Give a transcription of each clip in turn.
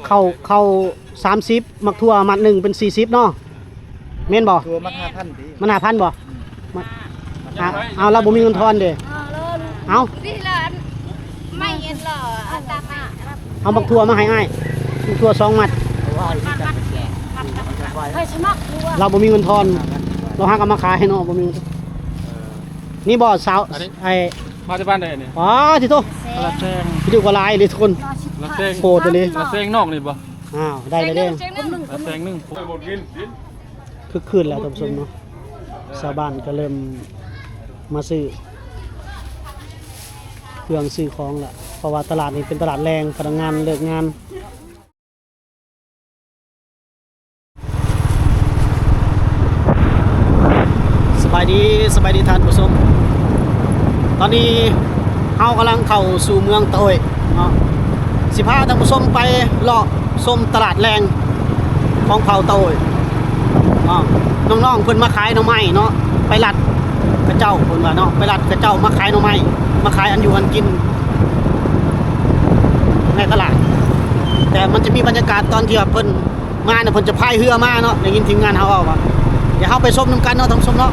ເຂົ້າ ເຂົ້າສາມສິບ ໝາກຖົ່ວມັດໜຶ່ງເປັນສີ່ສິບເນາະ ແມ່ນບໍ່? ຖົ່ວມັດຫ້າພັນຕິ ມັດຫ້າພັນບໍ່? ມັດ ເອົາ ເຮົາບໍ່ມີເງິນທອນເດ້. ເອົາ ເອົາໝາກຖົ່ວມາໃຫ້ອ້າຍ ໝາກຖົ່ວສອງມັດ. ເຮົາບໍ່ມີເງິນທອນ ເຮົາຫາກະມາຂາຍໃຫ້ເນາະ ບໍ່ມີເງິນ. ນີ້ບໍ່ສາວ ອັນນີ້ ໄອ້ ມາຈາກບ້ານໃດນີ້? ອໍ ຕິໂຕ ລະແຊງ ຢູ່ກໍຫຼາຍເດ້ທຸກຄົນ ລະແຊງ ໂຫດອີ່ຫຼີ ລະແຊງນອກນີ້ບໍ່? ອ້າວ ໄດ້ແລ້ວເດ້ ລະແຊງໜຶ່ງ. ຄຶກຄື້ນແລ້ວທ່ານຜູ້ຊົມເນາະ ຊາວບ້ານກໍເລີ່ມມາຊື້ເຄື່ອງຊື້ຂອງລະ ເພາະວ່າຕະຫຼາດນີ້ເປັນຕະຫຼາດແລງ ພະນັກງານເລີກງານ. ສະບາຍດີ ສະບາຍດີທ່ານຜູ້ຊົມ ຕອນນີ້ເຮົາກຳລັງເຂົ້າສູ່ເມືອງຕະໂອ້ຍເນາະ ຊິພາທ່ານຜູ້ຊົມໄປເລາະຊົມຕະຫຼາດແລງຂອງເຜົ່າຕະໂອ້ຍເນາະ. ນ້ອງໆເພິ່ນມາຂາຍໜໍ່ໄມ້ເນາະ ໄປລັດຂະເຈົ້າ ເພິ່ນວ່າເນາະ ໄປລັດຂະເຈົ້າມາຂາຍໜໍ່ໄມ້ ມາຂາຍອັນຢູ່ອັນກິນໃນຕະຫຼາດ. ແຕ່ມັນຈະມີບັນຍາກາດຕອນທີ່ວ່າເພິ່ນ ມານະ ເພິ່ນຈະພາຍເຮືອມາເນາະ ໄດ້ຍິນທີມງານເຮົາເວົ້າວ່າ ດຽວເຮົາໄປຊົມນຳກັນເນາະທ່ານຜູ້ຊົມເນາະ.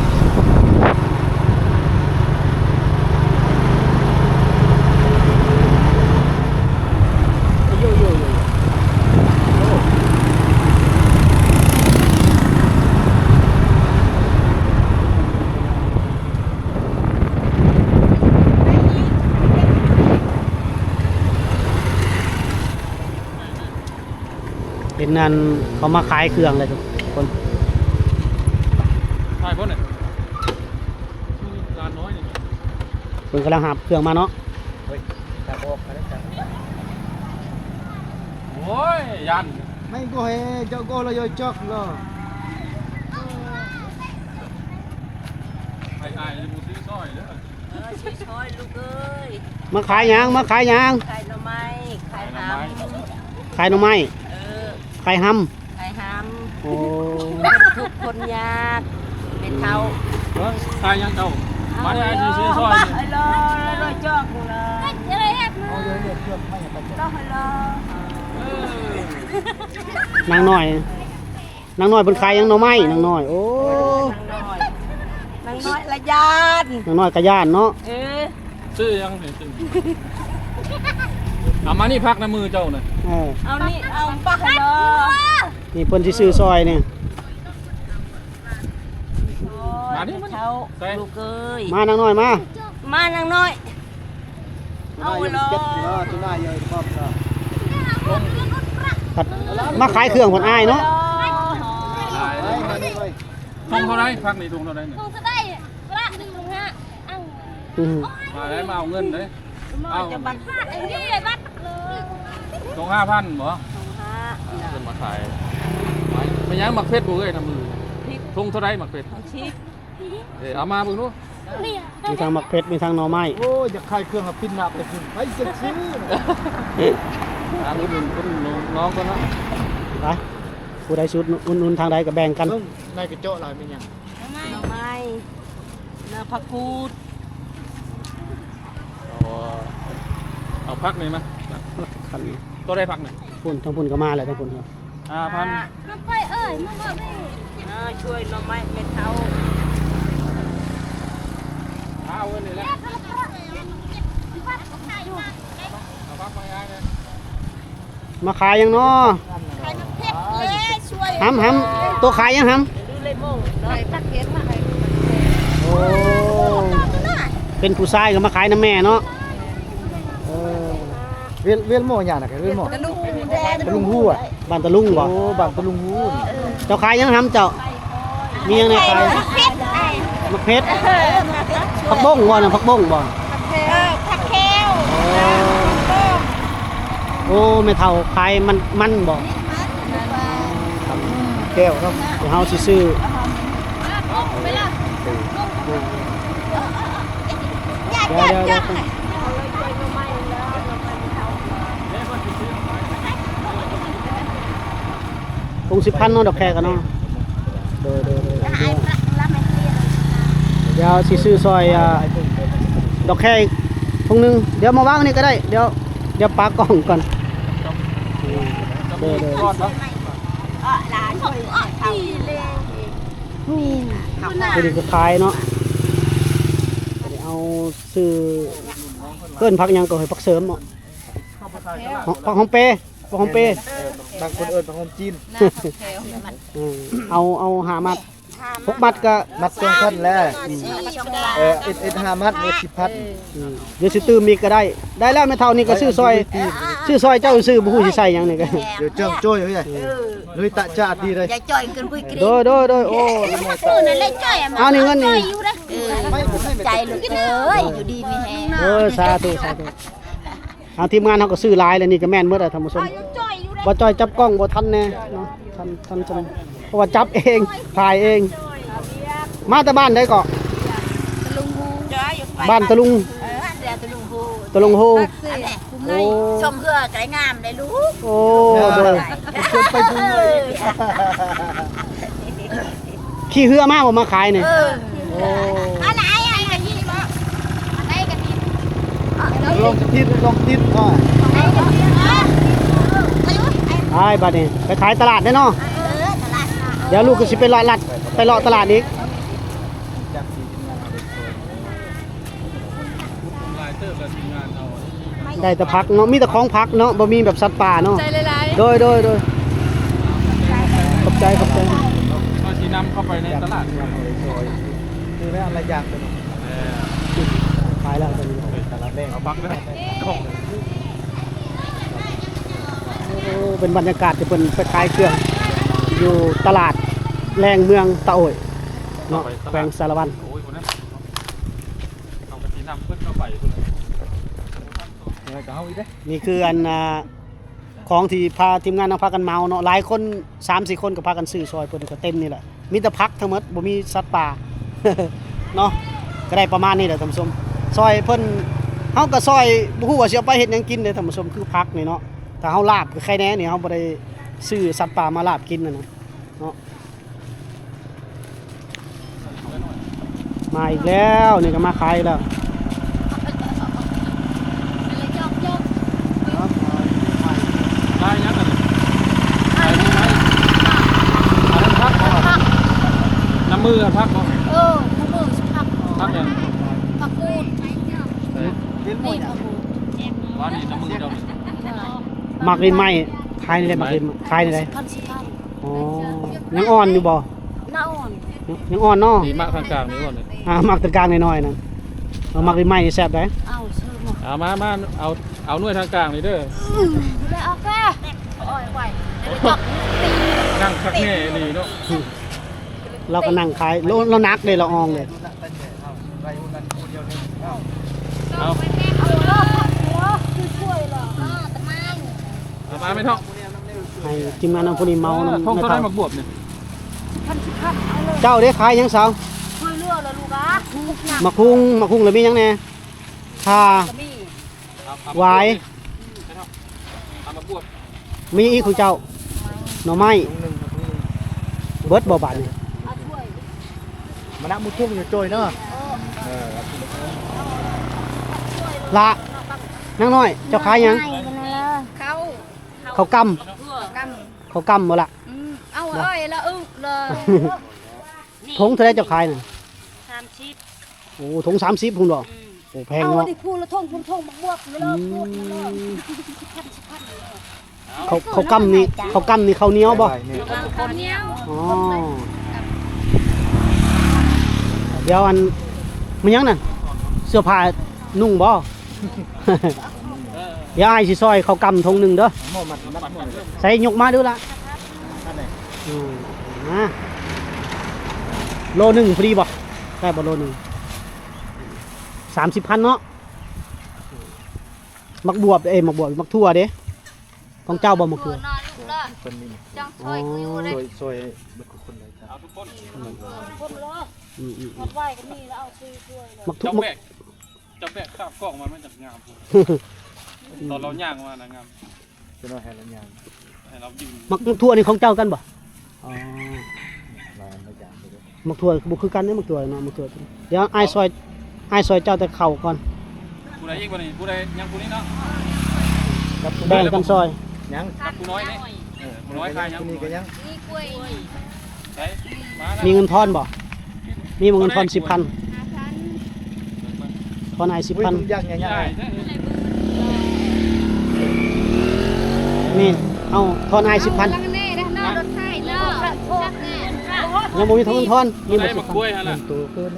ເຫັນອັນເຂົາມາຂາຍເຄື່ອງແລ້ວທຸກຄົນ ຂາຍບໍ່ນີ້ ຮ້ານນ້ອຍນີ້ ເພິ່ນກຳລັງຮັບເຄື່ອງມາເນາະ. ເຮີ້ຍ ຈັບອອກມາແລ້ວ ຈັບ ໂອ້ຍ ຢ້ານ ແມ່ງບໍ່ເຫັນ ເຈົ້າກໍລະຢອຍຈອກລະ ໄອ້ອ້າຍບໍ່ຊື້ຊ່ອຍເດີ. ເອີ ຊ່ອຍໆ ລູກເອີຍ. ມາຂາຍຫຍັງ? ມາຂາຍຫຍັງ? ຂາຍໜໍ່ໄມ້ ຂາຍຫຳ. ຂາຍໜໍ່ໄມ້? ເອີ ຂາຍຫຳ. ຂາຍຫຳ. ໂອ້ ຄົນທຸກຄົນຍາກ ແມ່ເຖົ້າ. ເອີ ຂາຍຫຍັງເຈົ້າ? ມາໄດ້ ຊິຊື້ຊ່ອຍ. ເອີ ລອ ລອ ລອ ຈອກລະ ເອົາເລີຍ ເລືອກເລືອກໄມ້ໄປ ລອ ລອ. ເອີ ນາງນ້ອຍ. ນາງນ້ອຍເພິ່ນຂາຍຫຍັງ? ໜໍ່ໄມ້ ນາງນ້ອຍ. ໂອ້ ນາງນ້ອຍ ນາງນ້ອຍລະຢ້ານ ນາງນ້ອຍກະຢ້ານເນາະ. ເອີ ຊື້ຫຍັງນີ້? ເອົາມານີ້ ຜັກໃນມືເຈົ້ານະ. ເອີ ເອົານີ້ ເອົາປາກໃຫ້ລອ. ນີ້ເພິ່ນຊິຊື້ຊ່ອຍນີ້. ມານີ້ ມານີ້ ເຖົ້າ ລູກເອີຍ. ມານາງນ້ອຍ ມາ ມານາງນ້ອຍ. ເອົາລະ ມາຂາຍເຄື່ອງເພິ່ນອາຍເນາະ. ຖົງເທົ່າໃດ? ຜັກນີ້ຖົງເທົ່າໃດນີ້? ຖົງເທົ່າໃດ? ລະໜຶ່ງ ຖົງຫ້າ. ອືມ ມາໄດ້ ມາເອົາເງິນເດ້. ເອົາ ຈະບັດ ເອົານີ້ບັດເລີຍ. ຖົງຫ້າພັນບໍ່? ຖົງຫ້າ. ເພິ່ນມາຂາຍ. ແມ່ນຫຍັງ? ໝາກເຜັດບໍ່ເອີຍ? ນຳມື. ຖົງເທົ່າໃດໝາກເຜັດ? ສິບ. ເອີ ເອົາມາເບິ່ງດູ. ມີທັງໝາກເຜັດ ມີທັງໜໍ່ໄມ້. ໂອ້ຍ ຢາກຂາຍເຄື່ອງ ເອົາປິ່ນໜ້າໄປພຸ້ນ ໃຜຈະຊື້. ອ່າ ອຸດໜູນ ອຸດໜູນນ້ອງກ່ອນເນາະ. ໄປ ຜູ້ໃດຊິອຸດໜູນທາງໃດກໍແບ່ງກັນ. ເບິ່ງໃນກະເຈາະຫຼາຍແມ່ນຫຍັງ? ໜໍ່ໄມ້ ໜໍ່ໄມ້ ໜໍ່ຜັກກູດ. ເອົາ ເອົາຜັກນີ້ມາ ຄັນ ໂຕໃດຜັກນີ້? ພຸ້ນ ທາງພຸ້ນກໍມາແລ້ວ ທາງພຸ້ນ. ຫ້າພັນ. ມາໄປເອີຍ ມາເບິ່ງ. ເອີ ຊ່ວຍໜໍ່ໄມ້ແມ່ເຖົ້າ. ເອົາເງິນນີ້ແຫຼະ. ເອົາຜັກມາໃຫ້ອ້າຍແດ່. ມາຂາຍຫຍັງເນາະ? ຂາຍໝາກເຜັດເລີຍ ຊ່ວຍ. ຫຳ ຫຳ ໂຕຂາຍຫຍັງຫຳ? ຂາຍຜັກເຜັດມາໃຫ້. ໂອ້ ເປັນຜູ້ຊາຍກໍມາຂາຍນຳແມ່ເນາະ. ເອີ ວຽນ ວຽນໝໍຫຍັງນະ? ວຽນໝໍ ຕະລຸງແດງ ຕະລຸງຫູອະ. ບ້ານຕະລຸງບໍ່? ໂອ້ ບ້ານຕະລຸງຫູ. ເຈົ້າຂາຍຫຍັງຫຳເຈົ້າ? ມີຫຍັງແດ່ຂາຍ? ໝາກເຜັດ ໝາກເຜັດ. ເອີ ໝາກເຜັດ. ຜັກບົ້ງບໍ່ນະ? ຜັກບົ້ງບໍ່? ເອີ ຜັກແຂ້ວ. ໂອ້ ແມ່ເຖົ້າຂາຍມັນ ມັນບໍ່? ແຂ້ວເນາະ. ດຽວເຮົາຊິຊື້ ດຽວ ດຽວ ດຽວ ຖົງສິບພັນເນາະ ດອກແຄກະເນາະ. ໂດຍ ໂດຍ ໂດຍ ດຽວ ດຽວຊິຊື້ຊ່ອຍ ອ່າ ດອກແຄອີກຖົງໜຶ່ງ. ດຽວມາວາງນີ້ກໍໄດ້. ດຽວ ດຽວປາກ້ອງກ່ອນ. ເອີ ໂດຍ ໂດຍ ຜູ້ນີ້ກໍຂາຍເນາະ ເອົາຊື້ ເອີ້ນຜັກຫຍັງກໍໃຫ້ ຜັກເສີມເນາະ ຫອມ ຜັກຫອມເປ ຜັກຫອມເປ ບາງຄົນເອີ້ນຜັກຫອມຈີນ ເອີ ເອົາ ເອົາຫ້າມັດ ຫົກມັດກໍ ມັດສອງພັນແລ້ວ ເອີ ເອັດ ເອັດຫ້າມັດ ເອັດສິບພັນ ອືມ ດຽວຊິຕື່ມອີກກໍໄດ້ ໄດ້ແລ້ວແມ່ເຖົ້ານີ້ກໍຊື້ຊ່ອຍ ຊື້ຊ່ອຍເຈົ້າຊື່ໆ ບໍ່ຮູ້ຊິໃສ່ຫຍັງນີ້ກໍ ດຽວເຈົ້າຈ້ອຍເອີຍ ລຸຍຕະຈາດດີເລີຍ ໂດຍ ໂດຍ ໂດຍ ໂອ້ ເອີ ນັ້ນແຫຼະຈ້ອຍ ເອົານີ້ເງິນນີ້ ເອີ ຂອບໃຈລູກເອີຍ ຢູ່ດີມີແຮງ ເອີ ສາທຸ ສາທຸ ທາງທີມງານເຮົາກໍຊື້ຫຼາຍແລ້ວ ນີ້ກໍແມ່ນໝົດແຫຼະທ່ານຜູ້ຊົມ ບໍ່ຈ່ອຍຈັບກ້ອງບໍ່ທັນແນ່ເນາະ ທັນ ທັນ ເພາະວ່າຈັບເອງ ຖ່າຍເອງ ມາແຕ່ບ້ານໃດເກາະ? ຕະລຸງໂຮ ບ້ານຕະລຸງ ເອີ ຕະລຸງໂຮ ຕະລຸງໂຮ ໂອ້ ຊົມເຮືອກໍໄດ້ງາມໄດ໋ລູກ ໂອ້ ໂດຍ ໄປບຸນ ຂີ່ເຮືອມາບໍ່ ມາຂາຍນີ້ ເອີ ໂອ້ ອັນໃດ ອັນໃດກະທິນ ລອງກະທິນ ລອງກະທິນ ເອີ ໄປບາດນີ້ ໄປຂາຍຕະຫຼາດເດ້ເນາະ ເອີ ຕະຫຼາດ ດຽວລູກກໍຊິໄປເລາະລັດ ໄປເລາະຕະຫຼາດອີກ ຫຼາຍເຕີບແລ້ວທີມງານເຮົາ ໄດ້ແຕ່ຜັກເນາະ ມີແຕ່ຂອງຜັກເນາະ ບໍ່ມີແບບສັດປ່າເນາະ ຂອບໃຈຫຼາຍໆ ໂດຍ ໂດຍ ໂດຍ ຂອບໃຈ ຂອບໃຈ ເຮົາຊິນຳເຂົ້າໄປໃນຕະຫຼາດ ຄືແມ່ນລະຢ່າງເລີຍເນາະ ເອີ ຂາຍແລ້ວຕົວນີ້ ເອີ ຕະຫຼາດແລງ ເອົາຜັກເດີ ໂອ້ ເປັນບັນຍາກາດທີ່ເພິ່ນໄປຂາຍເຄື່ອງຢູ່ຕະຫຼາດແລງເມືອງຕະໂອ້ຍເນາະ ແຂວງສາລະວັນ ໂອ້ຍ ພຸ້ນນະ ເຮົາກໍຊິນຳເພິ່ນເຂົ້າໄປພຸ້ນແຫຼະ ຍັງໄງກໍເຮົາອີກເດ້ ນີ້ຄືອັນ ອ່າ ຂອງທີ່ພາທີມງານເຮົາພາກັນເໝົາເນາະ ຫຼາຍຄົນ ສາມສີ່ຄົນກໍພາກັນຊື້ຊ່ອຍເພິ່ນ ກໍເຕັມນີ້ແຫຼະ ມີແຕ່ຜັກທັງໝົດ ບໍ່ມີສັດປ່າເນາະ ກໍໄດ້ປະມານນີ້ແຫຼະທ່ານຜູ້ຊົມ ຊ່ອຍເພິ່ນ ເຮົາກໍຊ່ອຍ ບໍ່ຮູ້ວ່າຊິເອົາໄປເຮັດຫຍັງກິນເດ້ທ່ານຜູ້ຊົມ ຄືຜັກນີ້ເນາະ ຖ້າເຮົາລາບກໍໄຄແດ່ນີ້ ເຮົາບໍ່ໄດ້ຊື້ສັດປ່າມາລາບກິນຫັ້ນນະເນາະ. ມາອີກແລ້ວ ນີ້ກໍມາຂາຍອີກແລ້ວ ຂາຍຫຍັງອັນນີ້ ຂາຍໄມ້ ອັນນັ້ນຜັກບໍ່ ນ້ຳມືຫັ້ນຜັກບໍ່ ເອີ ນ້ຳມືຜັກ ຜັກຫຍັງ ຜັກກູດ ນີ້ຜັກກູດ ວ່ານີ້ນ້ຳມືເຈົ້ານີ້ ໝາກລິນໄມ້ ຂາຍນີ້ໄດ໋ ໝາກລິນໄມ້ ຂາຍນີ້ໄດ໋ ພັນ ສິບພັນ ອໍ ຍັງອ່ອນຢູ່ບໍ່? ໜ້າອ່ອນ ຍັງ ຍັງອ່ອນເນາະ ນີ້ໝາກທາງກາງນີ້ອ່ອນ ອ່າ ໝາກທາງກາງນ້ອຍໆນັ້ນ ເອົາໝາກນີ້ໃໝ່ນີ້ແຊບໄດ໋ ເອົາ ເອົາມາ ມາ ເອົາ ເອົາໜ່ວຍທາງກາງນີ້ເດີ ແລ້ວເອົາແກ ນັ່ງຄັກແນ່ອີ່ຫຼີເນາະ ລາວກໍນັ່ງຂາຍ ລາວ ລາວໜັກເດ້ ລາວອ່ອງເດ້ ເອົາ ເອົາມາແມ່ເຖົ້າ ໃຫ້ທີມງານນຳຜູ້ນີ້ເມົານຳ ເອີ ຖົງເທົ່າໃດໝາກບວບນີ້ ເຈົ້າເດ້ຂາຍຫຍັງສາວ? ໝາກຫຸ່ງ ໝາກຫຸ່ງແລ້ວມີຫຍັງແດ່? ຂ່າ ຫວາຍ ເອົາໝາກບວບ ມີອີກຂອງເຈົ້າ ໜໍ່ໄມ້ ເບິດບໍ່ບາດນີ້? ມານະໝູທຸ່ງຢູ່ໂຈຍເນາະ ເອີ ລະ ນາງນ້ອຍ ເຈົ້າຂາຍຫຍັງ? ເຂົ້າ ເຂົ້າກຳ ເຂົ້າກຳບໍ່ລະ? ເອົາເອີຍລະອຶລະ ຖົງເທົ່າໃດເຈົ້າຂາຍນະ? ສາມສິບ ໂອ້ ຖົງສາມສິບພຸ້ນບໍ່? ໂອ້ ແພງເນາະ ເອົາດິ ພູລະຖົງ ພູລະຖົງ ໝາກບວບ ອືມ ເຂົ້າ ເຂົ້າກຳນີ້ ເຂົ້າກຳນີ້ເຂົ້າໜຽວບໍ່? ເຂົ້າໜຽວ ອໍ ດຽວອັນ ມັນຫຍັງນັ້ນ ເສື້ອຜ້ານຸ່ງບໍ່? ດຽວອ້າຍຊິຊ່ອຍເຂົ້າກຳຖົງໜຶ່ງເດີ ໃສ່ຍົກມາດູລະ ອືມ ມາ ໂລໜຶ່ງພໍດີບໍ່? ໄດ້ບໍ່ໂລໜຶ່ງ? ສາມສິບພັນເນາະ ໝາກບວບເດ້ ໝາກບວບ ໝາກຖົ່ວເດ້ ຂອງເຈົ້າບໍ່ໝາກຖົ່ວ? ເພິ່ນມີ ອໍ ຊ່ອຍ ຊ່ອຍເບິດທຸກຄົນເລີຍ ເອົາທຸກຄົນ ອືມ ໝາກຖົ່ວ ເຈົ້າແບກ ເຈົ້າແບກຄາບກ້ອງມັນ ມັນຈະງາມ ຕອນລາວຍ່າງມານະງາມ ຈະໜ້ອຍໃຫ້ລາວຍ່າງ ໃຫ້ລາວຢືນ ໝາກຖົ່ວນີ້ຂອງເຈົ້າກັນບໍ່? ອໍ ໝາກຖົ່ວບໍ່ຄືກັນເດ້ ໝາກຖົ່ວເນາະ ໝາກຖົ່ວ ດຽວອ້າຍຊ່ອຍ ອ້າຍຊ່ອຍເຈົ້າແຕ່ເຂົ້າກ່ອນ ຜູ້ໃດອີກບໍ່ນີ້? ຜູ້ໃດ ຍັງຜູ້ນີ້ເນາະ ແບ່ງກັນຊ່ອຍ ຍັງ ກັບຜູ້ນ້ອຍນີ້ ນ້ອຍຂາຍຫຍັງ? ນີ້ກໍຍັງ ມີກ້ວຍ ໃສ ມາລະ ມີເງິນທອນບໍ່? ມີບໍ່ເງິນທອນສິບພັນ? ຫ້າພັນ ທອນອ້າຍສິບພັນ. ຢາກງ່າຍໆ ນີ້ ເອົາ ທອນອ້າຍສິບພັນ. ຍັງບໍ່ມີເງິນທອນ ມີບໍ່ສິບພັນ?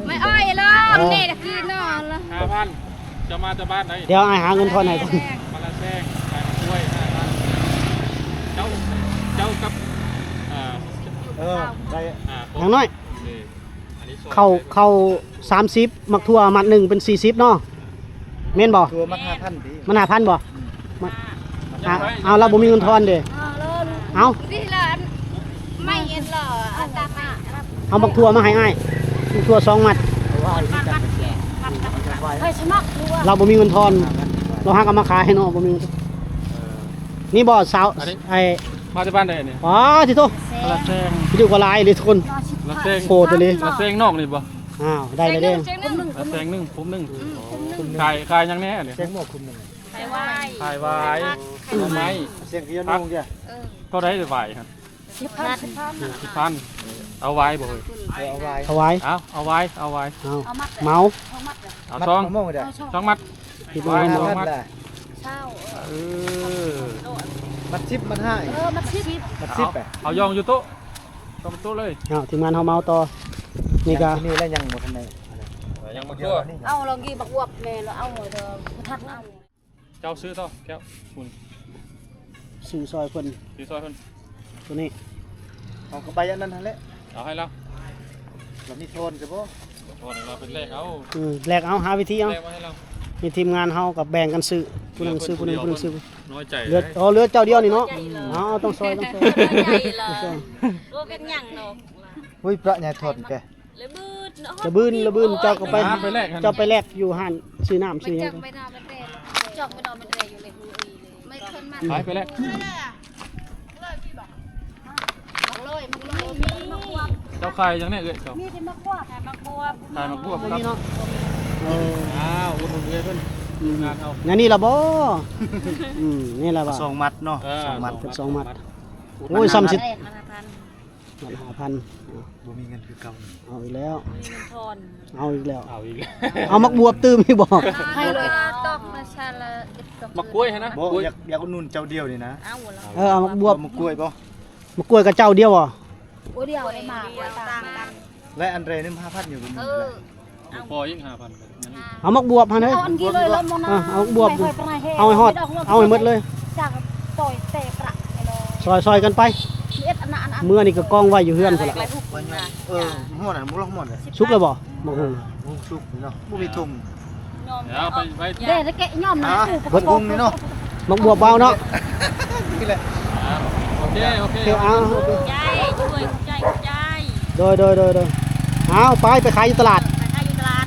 ໄມ້ອ້ອຍລະ ເອີ ນີ້ລະຄືນອນລະ ຫ້າພັນ. ເຈົ້າມາແຕ່ບ້ານໃດ? ດຽວອ້າຍຫາເງິນທອນໃຫ້ກ່ອນ. ບ້ານລະແຊງ ຂາຍກ້ວຍ ເຈົ້າ ເຈົ້າກັບ ເອີ ໄດ້ ນາງນ້ອຍ ເຂົ້າ ເຂົ້າສາມສິບ ໝາກຖົ່ວມັດໜຶ່ງເປັນສີ່ສິບເນາະ ແມ່ນບໍ່? ຖົ່ວມັດຫ້າພັນຕິ ມັດຫ້າພັນບໍ່? ເອົາ ລາວບໍ່ມີເງິນທອນເດ້. ເອົາ ເອົາໝາກຖົ່ວມາໃຫ້ອ້າຍ ໝາກຖົ່ວສອງມັດ. ລາວບໍ່ມີເງິນທອນ ລາວຫາກະມາຂາຍໃຫ້ເນາະ ບໍ່ມີເງິນ. ນີ້ບໍ່ສາວ ອັນນີ້ ໄອ້ ມາຈາກບ້ານໃດອັນນີ້? ອໍ ຕິໂຕ ລະແຊງ ຢູ່ກໍຫຼາຍເດ້ທຸກຄົນ ລະແຊງ ໂຫດອີ່ຫຼີ. ລະແຊງນອກນີ້ບໍ່? ອ້າວ ໄດ້ແລ້ວເດ້ ລະແຊງໜຶ່ງ ຜົມໜຶ່ງ. ຂາຍ ຂາຍຫຍັງແດ່ອັນນີ້? ແຊງໝໍກຄຸມໜຶ່ງ ຂາຍຫວາຍ ຂາຍຫວາຍ ຂາຍໜໍ່ໄມ້ ແຊງກະຍານຸງເດ. ເອີ ເທົ່າໃດຫວາຍຫັ້ນ? ສິບພັນ ສິບພັນ. ເອົາຫວາຍບໍ່ເອີຍ? ເອີ ເອົາຫວາຍ ເອົາຫວາຍ ເອົາຫວາຍ ເອົາ ເອົາເໝົາ ເອົາສອງ ສອງມັດ ຜິດໝົດ ສອງມັດ ເອີ ມັດສິບ ມັດຫ້າ ເອີ ມັດສິບ ມັດສິບ. ເອົາ ເອົາຢ່ອງຢູ່ໂຕະ ຕ້ອງໂຕະເລີຍ. ເອົາ ທີມງານເຮົາເມົາຕໍ່ ນີ້ກະ ນີ້ແລ້ວຍັງບໍ່ທັນໄດ້ ຍັງບໍ່ທົ່ວ. ເອົາລອງກີບັກບວບແມ່ລະ ເອົາເດີ ບໍ່ທັນເອົາ. ເຈົ້າຊື້ຕໍ່ແກ້ວ ຄຸນ ຊື້ຊ່ອຍເພິ່ນ ຊື້ຊ່ອຍເພິ່ນ ໂຕນີ້ ເອົາກະໄປອັນນັ້ນຫັ້ນແຫຼະ ເອົາໃຫ້ລາວ. ລາວມີທອນຊະບໍ່? ທອນລາວເປັນແລກເອົາ ເອີ ແລກເອົາ ຫາວິທີເອົາ ແລກມາໃຫ້ລາວ. ມີທີມງານເຮົາກະແບ່ງກັນຊື້ ຜູ້ໜຶ່ງຊື້ ຜູ້ໜຶ່ງ ຜູ້ໜຶ່ງຊື້. ນ້ອຍໃຈ ເຫຼືອ ເອີ ເຫຼືອເຈົ້າດຽວນີ້ເນາະ. ເອົາ ເອົາ ຕ້ອງຊ່ອຍ ຕ້ອງຊ່ອຍ ບໍ່ເປັນຫຍັງດອກ. ໂອ້ຍ ປະໃຫຍ່ທອນແກ ລະບືນ ລະບືນ ລະບືນ ເຈົ້າກໍໄປ ໄປແລກຫັ້ນ ເຈົ້າໄປແລກຢູ່ຮ້ານຊື້ນ້ຳຊື້ຫຍັງ. ໄປ ໄປແລກ ເຈົ້າຂາຍຫຍັງແດ່ເອື້ອຍເຈົ້າ? ມີແຕ່ໝາກບວບ ຂາຍໝາກບວບ ຂາຍໝາກບວບ ບໍ່ມີເນາະ. ເອີ ອ້າວ ອຸດໜູນເອື້ອຍເພິ່ນ ອືມ ງານເຮົາ ແນວນີ້ລະບໍ່? ອືມ ນີ້ລະວ່າ ສອງມັດເນາະ ເອີ ສອງມັດ ເປັນສອງມັດ. ໂອ້ຍ ສ່ຳຊິ ມັດຫ້າພັນ ບໍ່ມີເງິນຄືເກົ່າ. ເອົາອີກແລ້ວ ບໍ່ມີເງິນທອນ ເອົາອີກແລ້ວ ເອົາອີກແລ້ວ ເອົາໝາກບວບຕື່ມອີກບໍ່? ໃຫ້ເລີຍ ໝາກກ້ວຍຫັ້ນນະ ບໍ່ ຢາກ ຢາກອຸດໜູນເຈົ້າດຽວນີ້ນະ. ເອົາ ເອີ ເອົາໝາກບວບ ໝາກກ້ວຍບໍ່? ໝາກກ້ວຍກະເຈົ້າດຽວບໍ່? ໂອດຽວໄດ້ມາ ແລະອັນໃດນຳ ຫ້າພັນຢູ່ບໍ່ມີ. ເອີ ພໍອີກຫ້າພັນ ເອົາໝາກບວບຫັ້ນເດີ ເອົາອັນກີ້ເລີຍ ເອົາໝາກບວບ ເອົາໃຫ້ຮອດ ເອົາໃຫ້ໝົດເລີຍ. ຊ່ອຍໆກັນໄປ ເມື່ອນີ້ກະກອງໄວ້ຢູ່ເຮືອນພຸ້ນລະ. ເອີ ໝົດລະ ໝົດລະ ໝົດລະ. ສຸກແລ້ວບໍ່? ໝາກຫຸ່ງ ຫຸ່ງສຸກເນາະ ບໍ່ມີທຸ່ມ. ເອົາໄປ ໄປ ເບິດຫຸ່ງນີ້ເນາະ ໝາກບວບເບົາເນາະ. ໂອເຄ ໂອເຄ ເອົາ ໂດຍ ໂດຍ ໂດຍ ໂດຍ. ເອົາ ໄປ ໄປຂາຍຢູ່ຕະຫຼາດ ໄປຂາຍຢູ່ຕະຫຼາດ.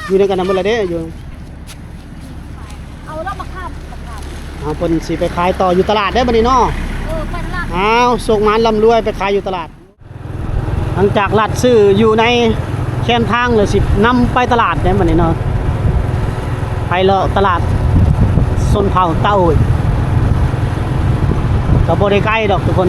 ຢູ່ນຳກັນນຳເບິດລະເດ້ ຢູ່ ເອົາລະ ມະຂາມ ມະຂາມ ເອົາ ເພິ່ນຊິໄປຂາຍຕໍ່ຢູ່ຕະຫຼາດເດ້ບັດນີ້ເນາະ. ເອີ ໄປຕະຫຼາດ ເອົາ ໂຊກໝານລ່ຳລວຍ ໄປຂາຍຢູ່ຕະຫຼາດ. ຫຼັງຈາກລັດຊື້ຢູ່ໃນແຄມທາງແລ້ວ ຊິນຳໄປຕະຫຼາດເດ້ບັດນີ້ເນາະ ໄປເລາະຕະຫຼາດຊົນເຜົ່າຕາໂອຍ ກະບໍ່ໄດ້ໄກດອກທຸກຄົນ.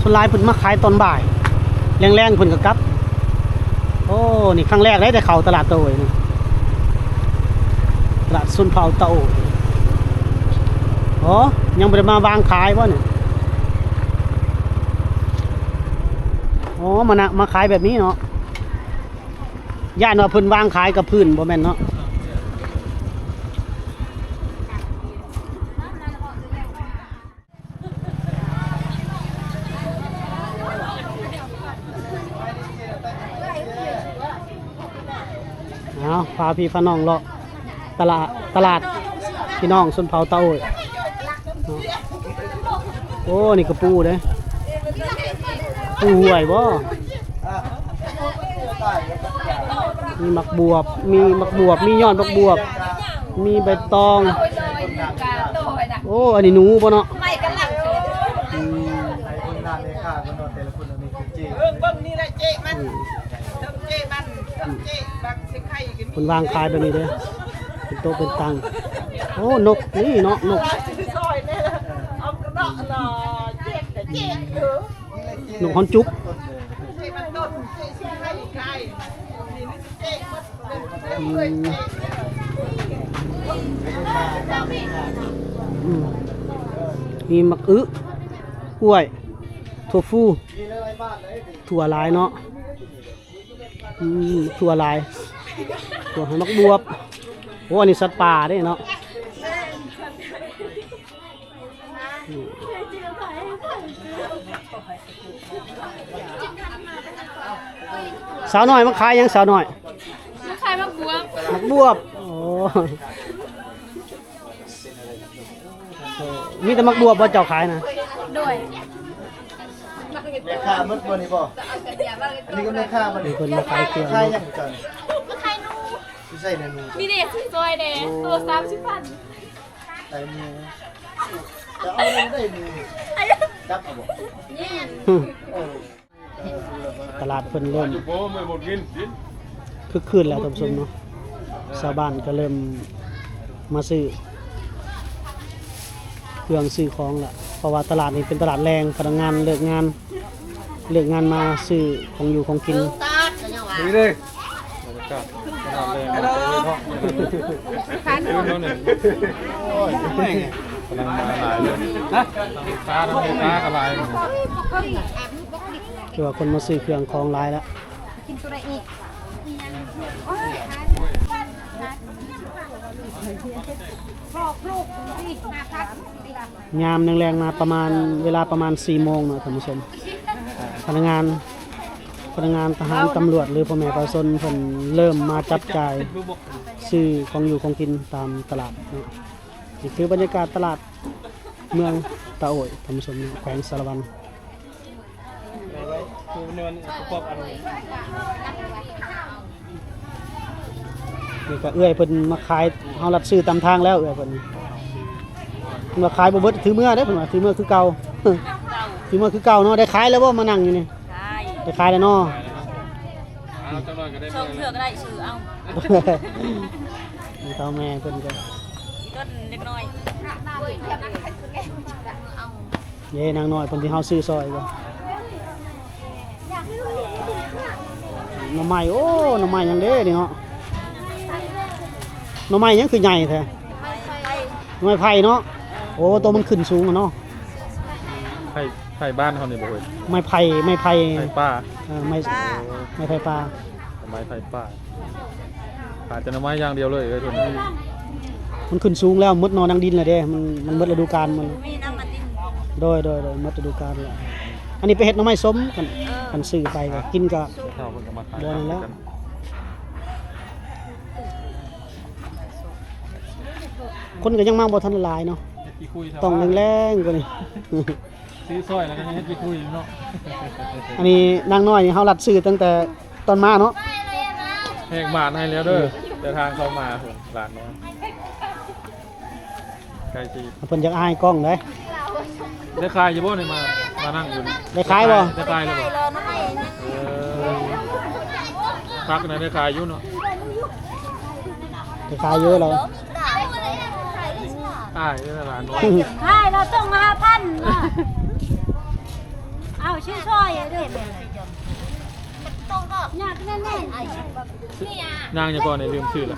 ສ່ວນຫຼາຍເພິ່ນມາຂາຍຕອນບ່າຍ ແລງໆເພິ່ນກະກັບ. ໂອ້ ນີ້ຄັ້ງແລກເດ້ ໄດ້ເຂົ້າຕະຫຼາດຕາໂອຍນີ້ ຕະຫຼາດຊົນເຜົ່າຕາໂອຍ. ໂອ້ ຍັງບໍ່ໄດ້ມາວາງຂາຍບໍ່ນີ້? ໂອ້ ມານະ ມາຂາຍແບບນີ້ເນາະ ຢ້ານວ່າເພິ່ນວາງຂາຍກັບພື້ນ ບໍ່ແມ່ນເນາະ. ເອົາ ພາພີ່ພານ້ອງເລາະຕະຫຼາດ ຕະຫຼາດ ພີ່ນ້ອງຊົນເຜົ່າຕາໂອ້ຍ. ໂອ້ ນີ້ກະປູເດ້ ປູຫ້ວຍບໍ່? ມີໝາກບວບ ມີໝາກບວບ ມີຍອດໝາກບວບ ມີໃບຕອງ. ໂອ້ ອັນນີ້ໜູບໍ່ເນາະ? ອືມ ເບິ່ງນີ້ແຫຼະເຈ້ມັນ ເຈົ້າເຈ້ມັນ ເຈົ້າເຈ້ບັກຊິໄຂ່ ເພິ່ນວາງຂາຍແບບນີ້ເດ້ ເປັນໂຕະເປັນຕັ່ງ. ໂອ້ ນົກນີ້ເນາະ ນົກ ນົກຮອນຈຸກ. ອືມ ອືມ ມີໝາກອຶ ກ້ວຍ ຖົ່ວຟູ ຖົ່ວຫຼາຍເນາະ. ອືມ ຖົ່ວຫຼາຍ ຖົ່ວໃຫ້ໝາກບວບ. ໂອ້ ອັນນີ້ສັດປ່າເດ້ເນາະ. ອືມ ສາວນ້ອຍມາຂາຍຫຍັງສາວນ້ອຍ? ມາຂາຍໝາກບວບ. ໝາກບວບ ໂອ້. ເອີ ມີແຕ່ໝາກບວບບໍ່ເຈົ້າຂາຍນະ? ໂດຍ. ແມ່ຄ້າໝົດບໍ່ນີ້ບໍ່? ອັນນີ້ກະແມ່ຄ້າບໍ່ນີ້? ເພິ່ນມາຂາຍເຄື່ອງ ຂາຍຫຍັງເຈົ້ານີ້? ມາຂາຍໜູ. ຢູ່ໃສແນ່ໜູ? ນີ້ເດ້ ຊື້ຊ່ອຍແດ່. ໂອ້ ໂຕສາມສິບພັນ. ຂາຍໜູ ຈະເອົາໄດ້ໜູ ຈັບເອົາບໍ່? ຕະຫຼາດເພິ່ນເລີ່ມຄຶກຄື້ນແລ້ວທ່ານຜູ້ຊົມເນາະ. ຊາວບ້ານກະເລີ່ມມາຊື້ເຄື່ອງຊື້ຂອງລະ ເພາະວ່າຕະຫຼາດນີ້ເປັນຕະຫຼາດແລງ ພະນັກງານເລີກງານ ເລີກງານມາຊື້ຂອງຢູ່ຂອງກິນ. ນີ້ເດ້ ບັນຍາກາດຕະຫຼາດແລງເນາະ. ໂອ້ຍ ກຳລັງມາຫຼາຍເລີຍ ຮະ ລູກຄ້າ ລູກຄ້າກະຫຼາຍ. ຄືວ່າຄົນມາຊື້ເຄື່ອງຂອງຫຼາຍລະ. ຍາມແລງໆມາປະມານ ເວລາປະມານສີ່ໂມງເນາະທ່ານຜູ້ຊົມ ພະນັກງານ ພະນັກງານທະຫານ ຕຳຫຼວດ ຫຼືພໍ່ແມ່ປະຊາຊົນເພິ່ນເລີ່ມມາຈັບຈ່າຍຊື້ຂອງຢູ່ຂອງກິນຕາມຕະຫຼາດເນາະ. ນີ້ຄືບັນຍາກາດຕະຫຼາດເມືອງຕາໂອ້ຍທ່ານຜູ້ຊົມເນາະ ແຂວງສາລະວັນ. ນີ້ກະເອື້ອຍເພິ່ນມາຂາຍ ເຮົາລັດຊື້ຕາມທາງແລ້ວ ເອື້ອຍເພິ່ນ ເພິ່ນວ່າຂາຍບໍ່ເບິດຖືເມືອເດ້ ເພິ່ນວ່າຖືເມືອຄືເກົ່າ ຖືເມືອຄືເກົ່າເນາະ. ໄດ້ຂາຍແລ້ວບໍ່ ມານັ່ງຢູ່ນີ້? ໄດ້ຂາຍແລ້ວເນາະ. ເອົາຈັກໜ້ອຍກະໄດ້ ສອງເທື່ອກະໄດ້ ຊື້ເອົາ. ເຖົ້າແມ່ເພິ່ນກະ ອີຕົ້ນເດັກນ້ອຍ ເດ້ ນາງນ້ອຍເພິ່ນທີ່ເຮົາຊື້ຊ່ອຍບໍ່? ໜໍ່ໄມ້ ໂອ້ ໜໍ່ໄມ້ຫຍັງເດ້ນີ້ເນາະ? ໜໍ່ໄມ້ຫຍັງຄືໃຫຍ່ແທ້? ໜໍ່ໄມ້ໄຜ່ເນາະ. ໂອ້ ໂຕມັນຂຶ້ນສູງຫັ້ນເນາະ. ໄຜ່ ໄຜ່ບ້ານເຮົານີ້ບໍ່ເຮີ້ຍ? ໄມ້ໄຜ່ ໄມ້ໄຜ່ ໄຜ່ປ່າ. ເອີ ໄມ້ ໄມ້ໄຜ່ປ່າ ໄມ້ໄຜ່ປ່າ. ຂາຍແຕ່ໜໍ່ໄມ້ຢ່າງດຽວເລີຍເອີຍ ເພິ່ນ ມັນຂຶ້ນສູງແລ້ວ ໝົດໜໍ່ນາງດິນແລ້ວເດ້ ມັນ ມັນໝົດລະດູການມັນ. ໂດຍ ໂດຍ ໂດຍ ໝົດລະດູການແລ້ວ. ອັນນີ້ໄປເຮັດໜໍ່ໄມ້ສົ້ມ ຄັນ ຄັນຊື້ໄປກະກິນກະ ເຖົ້າເພິ່ນກະມາຂາຍ ບໍ່ນັ້ນແລ້ວ. ຄົນກະຍັງມາບໍ່ທັນຫຼາຍເນາະ ຕ້ອງແລງໆກວ່ານີ້. ຊື້ຊ່ອຍແລ້ວກະຍັງເຮັດກິນຄຸຍເນາະ. ອັນນີ້ນາງນ້ອຍນີ້ເຮົາລັດຊື້ຕັ້ງແຕ່ຕອນມາເນາະ. ແຮກໝານໃຫ້ແລ້ວເດີ ເດີນທາງເຂົ້າມາພຸ້ນຫຼານນ້ອຍ. ໃກ້ຊິ ເພິ່ນຢາກອາຍກ້ອງເດ້. ໄດ້ຂາຍຢູ່ບໍ່ນີ້ ມາ ມານັ່ງຢູ່ນີ້? ໄດ້ຂາຍບໍ່? ໄດ້ຂາຍແລ້ວບໍ່? ເອີ ຜັກນະໄດ້ຂາຍຢູ່ເນາະ. ໄດ້ຂາຍຢູ່ແລ້ວ. ອ້າຍເອີຍຫຼານນ້ອຍ ອ້າຍລາວສົ່ງມາຫ້າພັນ ເອົາຊື້ຊ່ອຍເດີ ຍາກແນ່ໆ. ນາງຫຍັງກ່ອນນີ້ ລືມຊື່ລະ.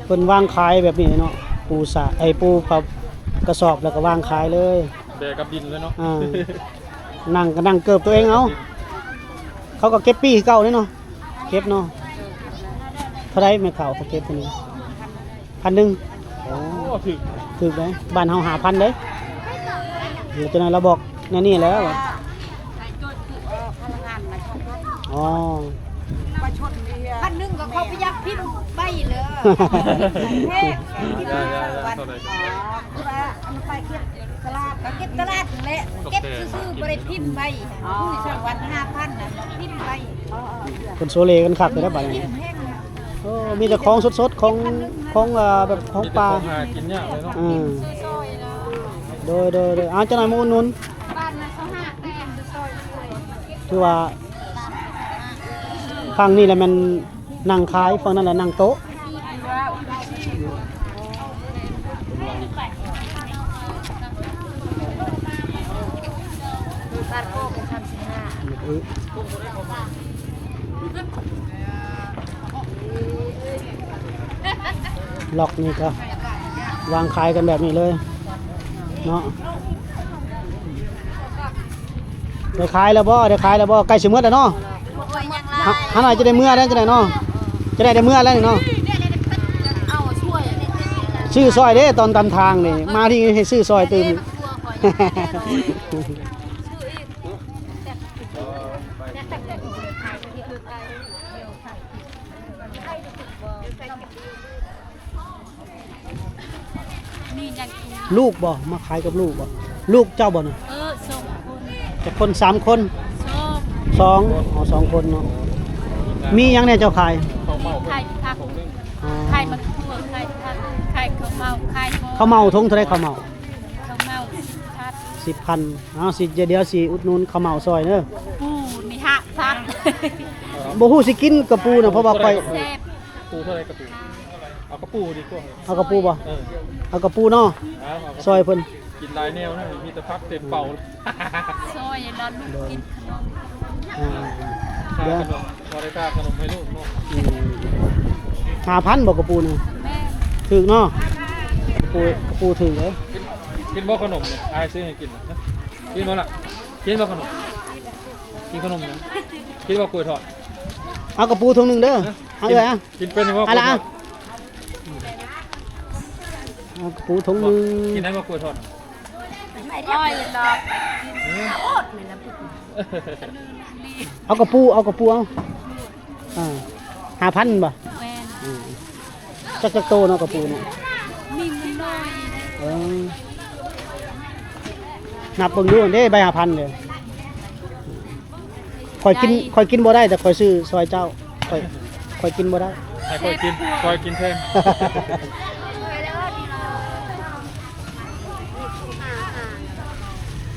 ເພິ່ນວາງຂາຍແບບນີ້ເນາະ ປູສາ ໄອ້ ປູຜ້າກະສອບແລ້ວກະວາງຂາຍເລີຍ ແບກັບດິນເລີຍເນາະ. ອ່າ ນັ່ງກະນັ່ງເກີບໂຕເອງເອົາ. ເຂົາກະເກັບປີ້ຄືເກົ່າເດ້ເນາະ ເກັບເນາະ. ເທົ່າໃດແມ່ເຖົ້າເຂົາເກັບໂຕນີ້? ພັນໜຶ່ງ. ໂອ້ ຖືກ ຖືກເດ້ ບ້ານເຮົາຫ້າພັນເດ້. ເອີ ຈັ່ງໃດລາວບອກແນວນີ້ແຫຼະ. ອໍ ອໍ ພັນໜຶ່ງກໍເຂົາໄປຢາກພິມໃບເລີຍ ແພງ ໄດ້ໆໆ ເທົ່າໃດ? ໄປເກັບຕະຫຼາດ ກໍເກັບຕະຫຼາດນັ້ນແຫຼະ ເກັບຊື່ໆ ບໍ່ໄດ້ພິມໃບ. ອໍ ຜູ້ສອງວັນຫ້າພັນນະ ພິມໃບ. ເພິ່ນໂຊເລກັນຄັກເລີຍບາດນີ້. ໂອ້ ມີແຕ່ຂອງສົດໆ ຂອງ ຂອງ ເອີ ແບບຂອງປ່າ ມີແຕ່ຂອງຫາກິນຍາກເລີຍເນາະ. ເອີ ໂດຍໆໆ ເອົາ ຈັກໜ່ອຍມາອຸດໜູນ. ຖືວ່າຝັ່ງນີ້ລະແມ່ນນັ່ງຂາຍ ຝັ່ງນັ້ນລະນັ່ງໂຕະ. ລັອກນີ້ກໍວາງຂາຍກັນແບບນີ້ເລີຍເນາະ. ໄດ້ຂາຍແລ້ວບໍ່? ໄດ້ຂາຍແລ້ວບໍ່? ໃກ້ຊິໝົດແລ້ວເນາະ. ຫາ ຫາໜ້ອຍຈະໄດ້ເມືອແລ້ວ ຈັ່ງໃດເນາະ? ຈະໄດ້ ໄດ້ເມືອແລ້ວນີ້ເນາະ. ຊື້ຊ່ອຍເດ້ ຕອນຕຳທາງນີ້ ມາທີ່ໃຫ້ຊື້ຊ່ອຍຕື່ມ. ລູກບໍ່? ມາຂາຍກັບລູກບໍ່? ລູກເຈົ້າບໍ່ນະ? ເອີ ສອງຄົນ. ຈັກຄົນ? ສາມຄົນ? ສອງ. ສອງ ອໍ ສອງຄົນເນາະ. ມີຫຍັງແດ່ເຈົ້າຂາຍ? ມີຂາຍຜັກ ອໍ ຂາຍໝາກຖົ່ວ ຂາຍຜັກ ຂາຍເຂົ້າເໝົາ ຂາຍ ເຂົ້າເໝົາ ຖົງເທົ່າໃດເຂົ້າເໝົາ? ເຂົ້າເໝົາສິບພັນ. ສິບພັນ. ເອົາ ຊິ ດຽວຊິອຸດໜູນເຂົ້າເໝົາຊ່ອຍເດີ. ປູນີ້ຫ້າພັນ. ບໍ່ຮູ້ຊິກິນກະປູນະ ເພາະວ່າຂ້ອຍ ແຊບ. ປູເທົ່າໃດກະປູ? ເອົາກະປູດີກວ່າ. ເອົາກະປູບໍ່? ເອີ ເອົາກະປູເນາະ. ເອົາ ເອົາກະປູ ຊ່ອຍເພິ່ນ. ກິນຫຼາຍແນວນະ ມີແຕ່ຜັກເຕັມເປົາ. ຊ່ອຍລະລູກກິນຂະໜົມ. ອ່າ ຄ່າຂະໜົມ ພໍໄດ້ຄ່າຂະໜົມໃຫ້ລູກເນາະ. ອືມ ຫ້າພັນບໍ່ກະປູນະ? ແມ່ນ. ຖືກເນາະ ກະປູ ກະປູຖືກເດ້. ກິນ ກິນບໍ່ຂະໜົມນີ້? ອ້າຍຊື້ໃຫ້ກິນນະ. ກິນບໍ່ລະ? ກິນບໍ່ຂະໜົມ? ກິນຂະໜົມຫຍັງ? ກິນບໍ່ກ້ວຍທອດ? ເອົາກະປູຖົງໜຶ່ງເດີ. ເອົາເອື້ອຍ ກິນເປັນບໍ່? ເອົາລະ ເອົາກະປູຖົງໜຶ່ງ. ກິນໄດ້ບໍ່ກ້ວຍທອດ? ອືມ ເອົາກະປູ ເອົາກະປູ ເອົາ ອ່າ ຫ້າພັນບໍ່? ແມ່ນ. ອືມ ຈັກ ຈັກໂຕເນາະກະປູເນາະ? ມີມັນໜ້ອຍ. ເອີ ນັບເບິ່ງດູເດ້ ໃບຫ້າພັນເດ້. ຂ້ອຍກິນ ຂ້ອຍກິນບໍ່ໄດ້ ແຕ່ຂ້ອຍຊື້ຊ່ອຍເຈົ້າ. ຂ້ອຍ ຂ້ອຍກິນບໍ່ໄດ້. ໃຫ້ຂ້ອຍກິນ ຂ້ອຍກິນແທນ.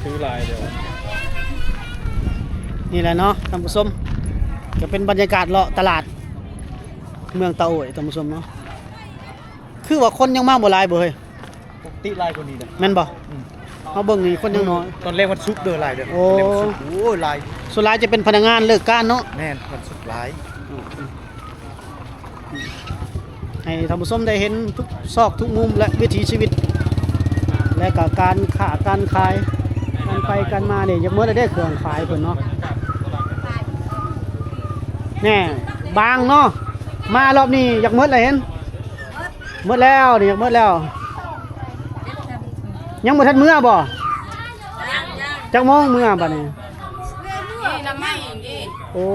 ຊື້ຫຼາຍເດີ. ນີ້ແຫຼະເນາະທ່ານຜູ້ຊົມ ກະເປັນບັນຍາກາດເລາະຕະຫຼາດເມືອງຕາໂອ້ຍ ທ່ານຜູ້ຊົມເນາະ. ຄືວ່າຄົນຍັງມາບໍ່ຫຼາຍບໍ່ເຮີ້ຍ? ປົກກະຕິຫຼາຍກວ່ານີ້ເດ້. ແມ່ນບໍ່? ອືມ ເຮົາເບິ່ງນີ້ຄົນຍັງນ້ອຍ. ຕອນແລງວັນສຸກເດີຫຼາຍເດີ. ໂອ້ ຕອນແລງວັນສຸກ ໂອ້ຍ ຫຼາຍ. ສ່ວນຫຼາຍຈະເປັນພະນັກງານເລີກການເນາະ. ແມ່ນ ວັນສຸກຫຼາຍ. ໃຫ້ທ່ານຜູ້ຊົມໄດ້ເຫັນທຸກຊອກທຸກມຸມ ແລະ ວິຖີຊີວິດ ແລະ ກະການຄ້າການຂາຍ ການໄປການມານີ້. ຢາກໝົດແລ້ວເດ້ ເຄື່ອງຂາຍເພິ່ນເນາະ. ແນ່ ບາງເນາະ ມາລອບນີ້ຢາກໝົດແລ້ວ ເຫັນ ໝົດແລ້ວນີ້ ໝົດແລ້ວ. ຍັງບໍ່ທັນເມືອບໍ່? ຈັກໂມງເມືອບັດນີ້? ໂອ້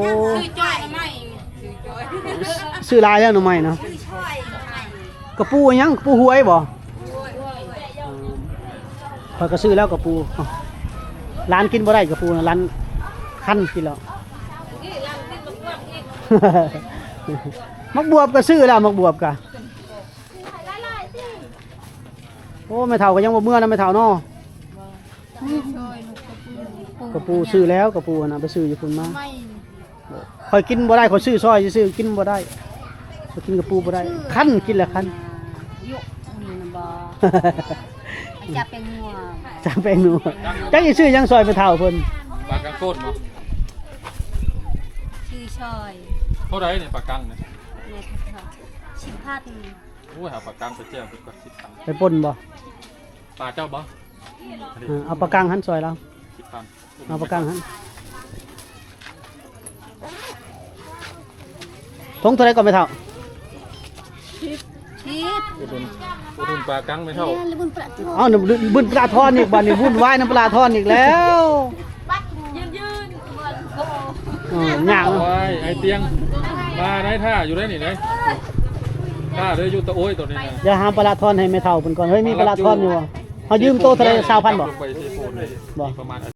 ຊື້ຫຼາຍແລ້ວໜໍ່ໄມ້ນະ. ກະປູຫຍັງ? ກະປູຫວຍບໍ່? ຂ້ອຍກະຊື້ແລ້ວກະປູ. ຫຼານກິນບໍ່ໄດ້ກະປູນະ ຫຼານຄັນກິນແລ້ວ. ໝາກບວບກະຊື້ແລ້ວ ໝາກບວບກະ. ໂອ້ ແມ່ເຖົ້າກະຍັງບໍ່ເມືອນຳແມ່ເຖົ້າເນາະ. ກະປູຊື້ແລ້ວ ກະປູຫັ້ນນະ ໄປຊື້ຢູ່ພຸ້ນມາ. ຂ້ອຍກິນບໍ່ໄດ້ ຂ້ອຍຊື້ຊ່ອຍຊື່ໆ ກິນບໍ່ໄດ້ ຂ້ອຍກິນກະປູບໍ່ໄດ້ ຄັນ ກິນແລ້ວຄັນ. ຢູ່ນີ້ນະບໍ່ ຈາແປງນົວ ຈາແປງນົວ. ຈັກຊິຊື້ຫຍັງຊ່ອຍແມ່ເຖົ້າເພິ່ນ. ປາກາງໂກດບໍ່? ຊື້ຊ່ອຍ. ເທົ່າໃດນີ້ປາກາງນີ້? ສິບພັນ. ໂອ້ຍ ຫາປາກາງໄປແຈ່ວເບິດກ່ອນ ສິບພັນ. ໄປປົ່ນບໍ່? ປາເຈົ້າບໍ່? ເອີ ເອົາປາກາງຫັ້ນຊ່ອຍລາວ. ສິບພັນ. ເອົາປາກາງຫັ້ນ. ຖົງເທົ່າໃດກ່ອນແມ່ເຖົ້າ? ສິບ ສິບ. ອຸດໜູນ ອຸດໜູນປາກາງແມ່ເຖົ້າ. ເອົ້າ ບຸນປະລາທອນອີກ ບາດນີ້ວຸ້ນວາຍນຳປະລາທອນອີກແລ້ວ. ຢືນໆ ເບິ່ງໂຄ. ເອີ ຍາກເນາະ ໂອ້ຍ ໄອ້ຕຽງ ມາໄດ້ ຖ້າຢູ່ໄດ້ນີ້ເດ້ ຖ້າເດີ ຢູ່ຕະໂອ້ຍໂຕນີ້ນະ ດຽວຫາປະລະທອນໃຫ້ແມ່ເຖົ້າເພິ່ນກ່ອນ. ເຮີ້ຍ ມີປະລະທອນຢູ່ບໍ່? ເຮົາຢືມໂຕເທົ່າໃດ? ຊາວພັນບໍ່? ບໍ່ ປະມານ